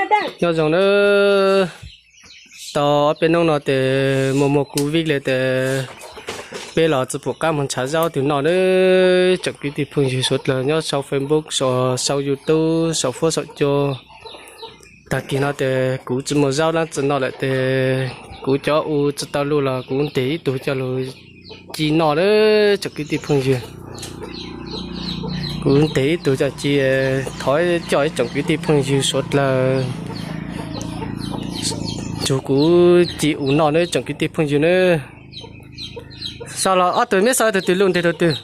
Nyob zoo nawb, tau ob peb hnub no ces muaj muaj covid li ces peb los tsis pom qab mus ntshav zaub twg noj nawb tsoom kwv tij phooj ywg suav dlawg nyob sau Facebook, sau YouTube, sau fuab sau cua. Tag kis no ces kuv tsis muaj zaub dab tsi noj lawm ces kuv cov u tsis tau lug los kuv ntes ib tug coj lug ci noj nawb tsoom kwv tij phooj ywg. Kuv ntes ib tug coj ci, thov coj ib tsoom kwv tij phooj ywg suav dlawg nrug kuv ci u noj nawb tsoom kwv tij phooj ywg nawb. Sau los ob tug, meb sau tus twg lug ntes tus twg.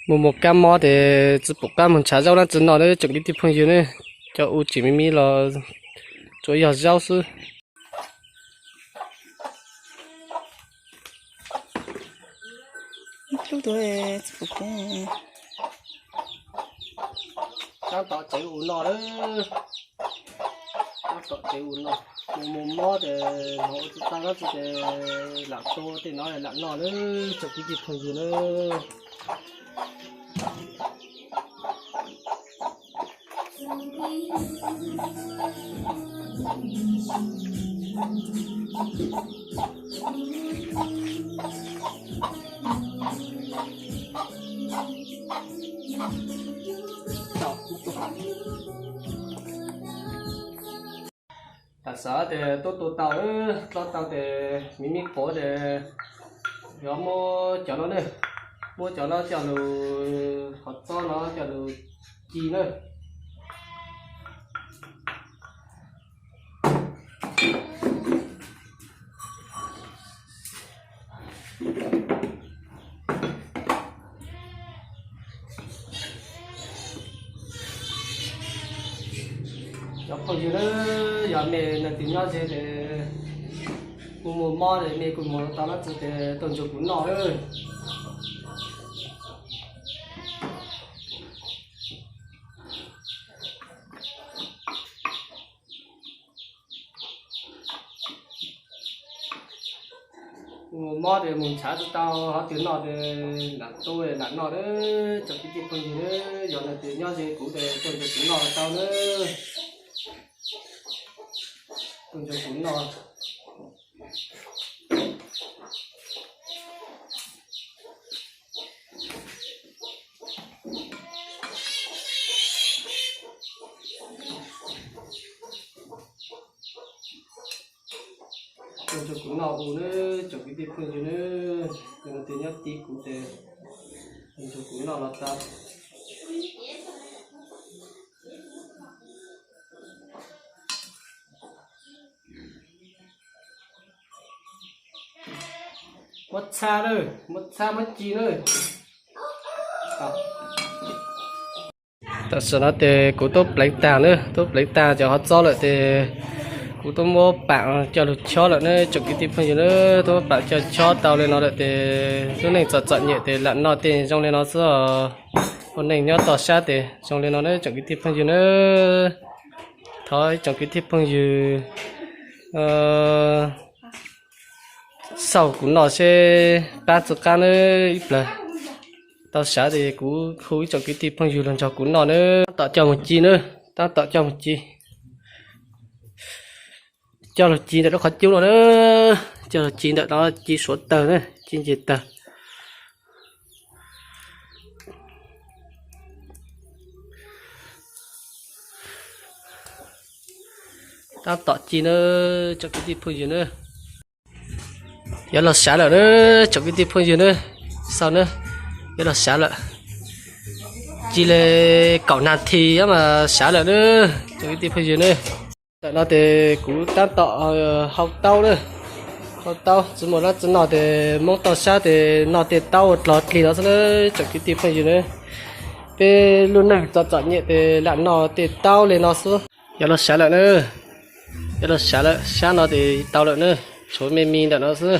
Mus mus kab mob ces tsis pom qab mus ntshav zaub dab tsi noj nawb tsoom kwv tij phooj ywg nawb. Cov u tseem me me los tsuas yog zaub xwb. Tab tom tsev u noj lawm. Tab tom tsev u noj, mus mus mob ces hnov ua tsis tau dab tsi ces lam tua tej no lam noj lawm tsoom kwv tij phooj ywg nawb. Tam sim no ces tub tu tau, dlob tau ces me me quav ces yuav muab cov no ne, muab cov no coj lug, qhov txob no coj lug ci na. Cov phooj ywg nawb, yog nej leej twg nyob ze ces kuv muaj mob es nej kuj mus tau dab tsi ces tuaj nrog kuv noj nawb. Mus mob ces mus ntshav tsis tau, hov twg noj ces lam tu lam noj nawb tsoom kwv tij phooj ywg nawb. Yog leej twg nyob ze kuv ces tuaj nrog kuv noj tau nawb. Tuaj nrog kuv noj. Tuaj nrog kuv noj u nawb tsoom kwv tij phooj ywg nawb. Tus no tus nyob tim kuv ces tuaj nrog kuv noj los tau. Muab txhab lawm, muab txhab muab ci lawm. Tam sim no ces kuv twb pleev tag na, twb pleev tag cov hov txob lawm ces kuv twb muab pam coj lug chob lawm na tsoom kwv tij phooj ywg na. Twb muab pam coj chob tau li no lawm ces lub neej txom txom nyem ces lam noj tej zoo li no xwb os. Ua neej nyob toj sab ces zoo li no na tsoom kwv tij phooj ywg na. Thov ib tsoom kwv tij phooj ywg xauj kuv noj seb qab tsis qab na ib plag. Tau siv ces kuv hu ib tsoom kwv tij phooj ywg los nrog kuv noj na. Tab tom coj mus ci na, tab tom coj mus ci. Coj los ci ntawm lub qhov cub no na, coj los ci ntawm no, ci suav tawg na, ci nce tawg. Tab tom ci na, tsoom kwv tij phooj ywg na. Yuav los siv lawm na, tsoom kwv tij phooj ywg na. Xauj na, yuav los siv lawm. Ci li kaum nas this mas siv lawm na, tsoom kwv tij phooj ywg na. Ntawm no ces kuv tab tom hau taub na, hau taub tsis muaj dab tsi noj ces Hmoob toj sab ces noj tej taub ua dlog dlig no xwb na, tsoom kwv tij phooj ywg na. Peb lub neej txom txom nyem ces lam noj tej taub li no xwb. Yuav los siv lawm na, yuav los siv lawm, sab no ces tau lawm na, tshuav me me ntawm no xwb.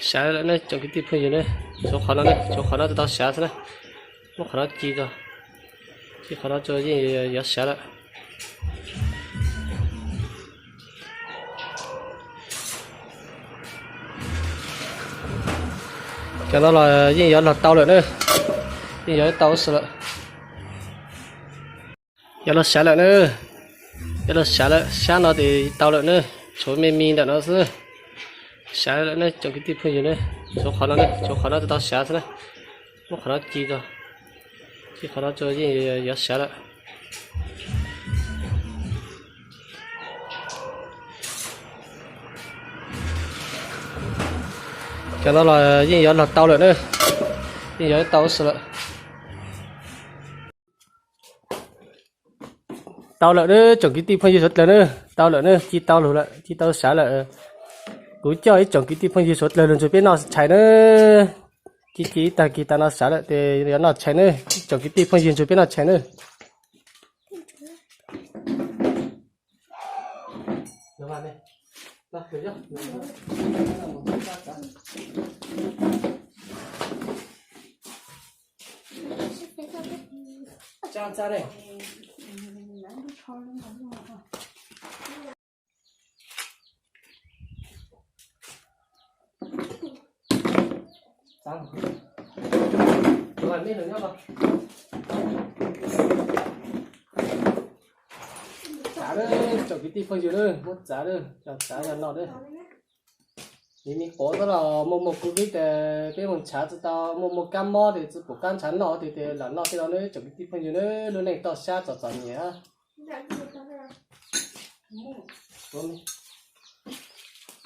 Siv lawm na tsoom kwv tij phooj ywg na, tshuav qhov no, tshuav qhov no tsis tau siv xwb na. Muab qhov no ci, ci qhov no tso yeej yuav siv lawm. Cov no los yeej yuav los tau lawm na, yeej yuav tau si lawm. Yuav los sav lawm na. Yuav los sav lawm, sab no ces tau lawm na. Tshuav me me ntawm no xwb. Sav lawm na tsoom kwv tij phooj ywg na. Tshuav qhov no na, tshuav qhov no tau sav xwb na. Muab qhov no ci, ci qhov no tso yeej yuav sav lawm. Cov no los yeej yuav los tau lawm na. Yeej yuav tau lawm. Tau lawm na tsoom kwv tij phooj ywg suav dlawg na. Tau lawm na, ci tau lug lawm, ci tau sav lawm. Kuv coj ib tsoom kwv tij phooj ywg suav dlawg lug ntsug peb noj tshais na. Ci ci ib tag kis tas no sav lawm ces yuav noj tshais na. Ib tsoom kwv tij phooj ywg ntsug peb noj tshais na. Txav, tsoom kwv tij phooj ywg na, muab txav, txav yog no na. Vim me quav xwb los muaj muaj covid ces peb mus ntshav tsis tau, muaj muaj kab mob ces tsis pum qab ntshav noj tiag, ces lam noj tej no na tsoom kwv tij phooj ywg na, lub neej toj sab txom txom nyem.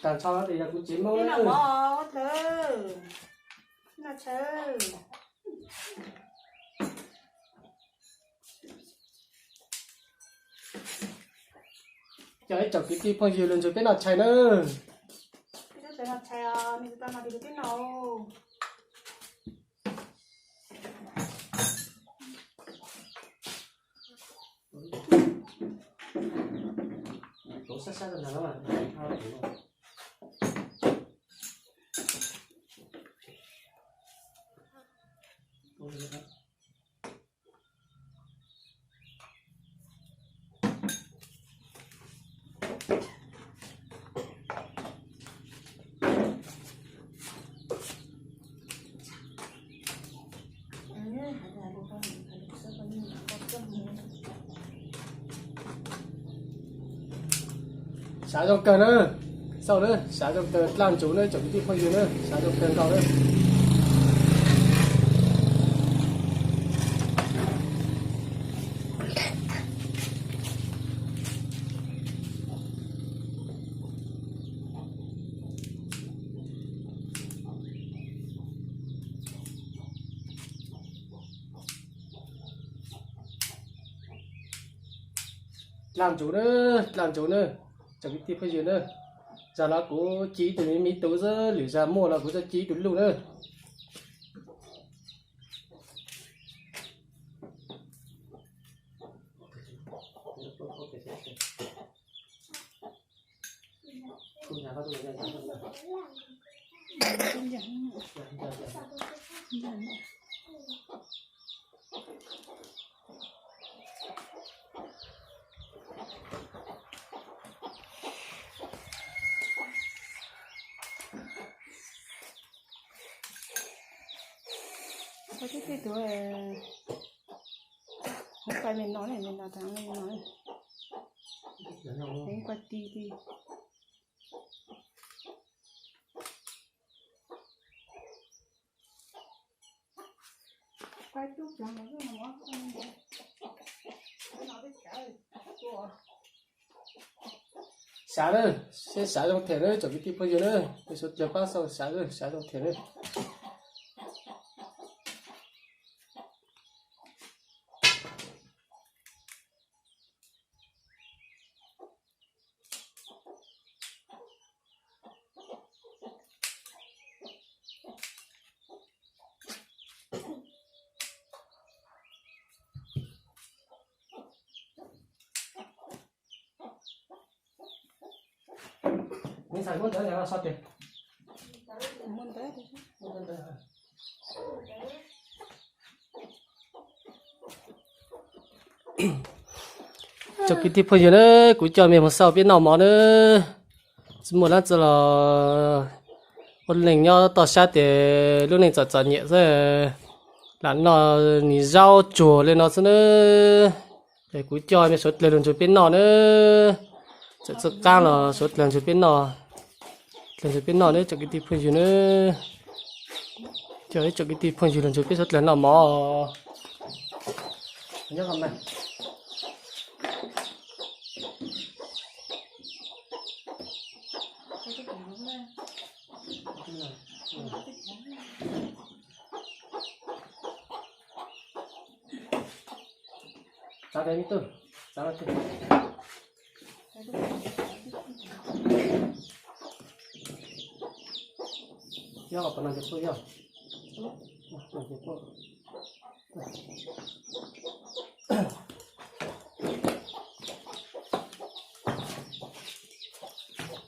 Tag nrho no ces yog kuv tsev Hmoob na. Coj ib tsoom kwv tij phooj ywg lug ntsug peb noj tshais na. Sav zoo kawg na, xauj na, sav zoo kawg dlaj ntsuv na tsoom kwv tij phooj ywg na, sav zoo kawg nkaus na. Dlaj ntsuv na, dlaj ntsuv na, tsoom kwv tij phooj ywg na. Zag los kuv ci ib tug me me tub xwb, lwm zag muaj los kuv txawj ci ib tug luj na. Koj tib tej tus, hov pais me no ne, me no tas me no ne, koj ti ti. Sav na, seb sav zoo them na tsoom kwv tij phooj ywg na, peb suav dlawg pab xauj sav na, sav zoo them na. Tsoom kwv tij phooj ywg na, kuv coj mej mus xauj peb noj mov na. Tsis muaj dlaab tsi los ua neeg nyob toj sab tes lub neej txom txom nyem xwb, lam noj nim zaub tsuag li no xwb na. Es kuv coj me suav dlawg los ntsuag peb noj na. Txawm txog qaab los suav dlawg ntsuag peb noj, dlawg ntsuag peb noj na tsoom kwv tij phooj ywg na. Coj ib tsoom kwv tij phooj ywg los ntsuag peb suav dlawg noj mov.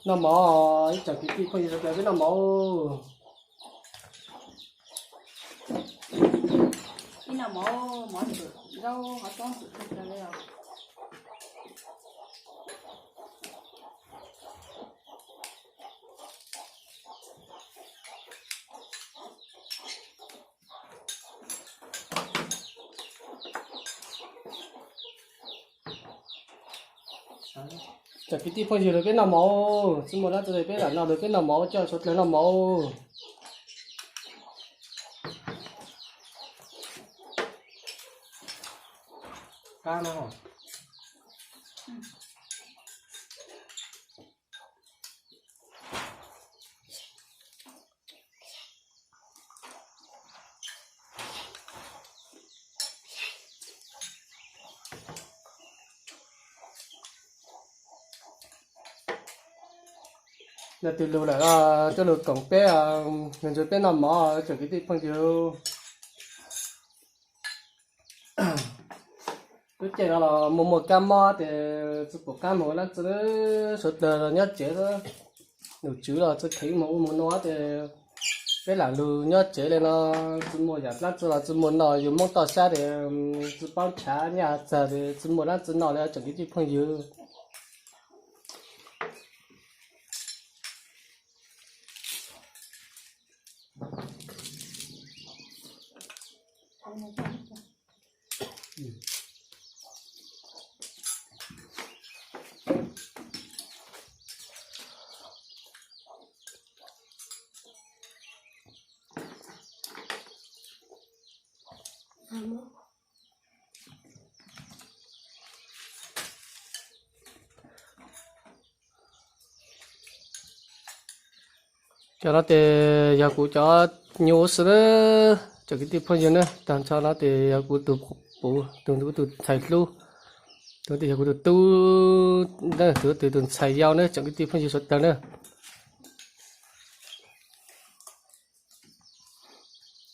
Noj mov, ib tsoom kwv tij phooj ywg sawv daws peb noj mov. Ib noj mov, mov txwm zaub qhov txob txwm kawg kawg li os. Tsoom kwv tij phooj ywg los peb noj mov, tsi muaj dlaab tsi peb lam noj los peb noj mov coj suav dlawg noj mov. Leej twg lug lawm coj lug koom peb, ntsuag peb noj mov tsoom kwv tij phooj ywg. Lub caij no los muaj muaj kab mob ces tsi pum qab moog ua dlaab tsi, suav dlawg los nyob tsev, nom tswv los tsi kheev moog ua moog nua ces peb lam lug nyob tsev le no, tsi muaj yaam dlaab tsi los tsi muaj noj, yug Moob toj sab ces tsi paub nrhav nyaj txag ces tsi muaj dlaab tsi noj le tsoom kwv tij phooj ywg. Cov no tes yog kuv cov nyuj xwb na, tsoom kwv tij phooj ywg na. Taag nrho no tes yog kuv tug puv, tug, tug ntxhais hlub, tug tes yog kuv tug tub, tug tes tug ntxhais yau na tsoom kwv tij phooj ywg suav dlawg na.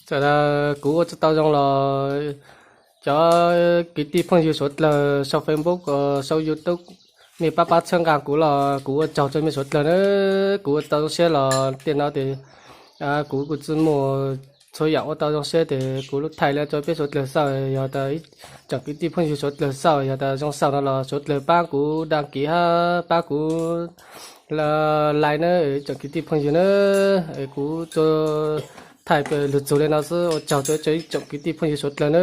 Txawm kuv ua tsi tau zoo los cov kwv tij phooj ywg suav dlawg sau Facebook, sau YouTube, mej pab pab txhawb nqaa kuv los kuv ua tsaug rua mej suav dlawg na. Kuv ua tau zoo siab los tej no tes kuv kuj tsi muaj txhua yaam ua tau zoo siab tes kuv lub thaij le rua peb suav dlawg xauj, yog tas tsoom kwv tij phooj ywg suav dlawg xauj, yog tas zoo xauj no los suav dlawg pab kuv đăng ký hab pab kuv like na tsoom kwv tij phooj ywg na. Kuv tsuas thaij lug txug le no xwb, ua tsaug rua ib tsoom kwv tij phooj ywg suav dlawg na.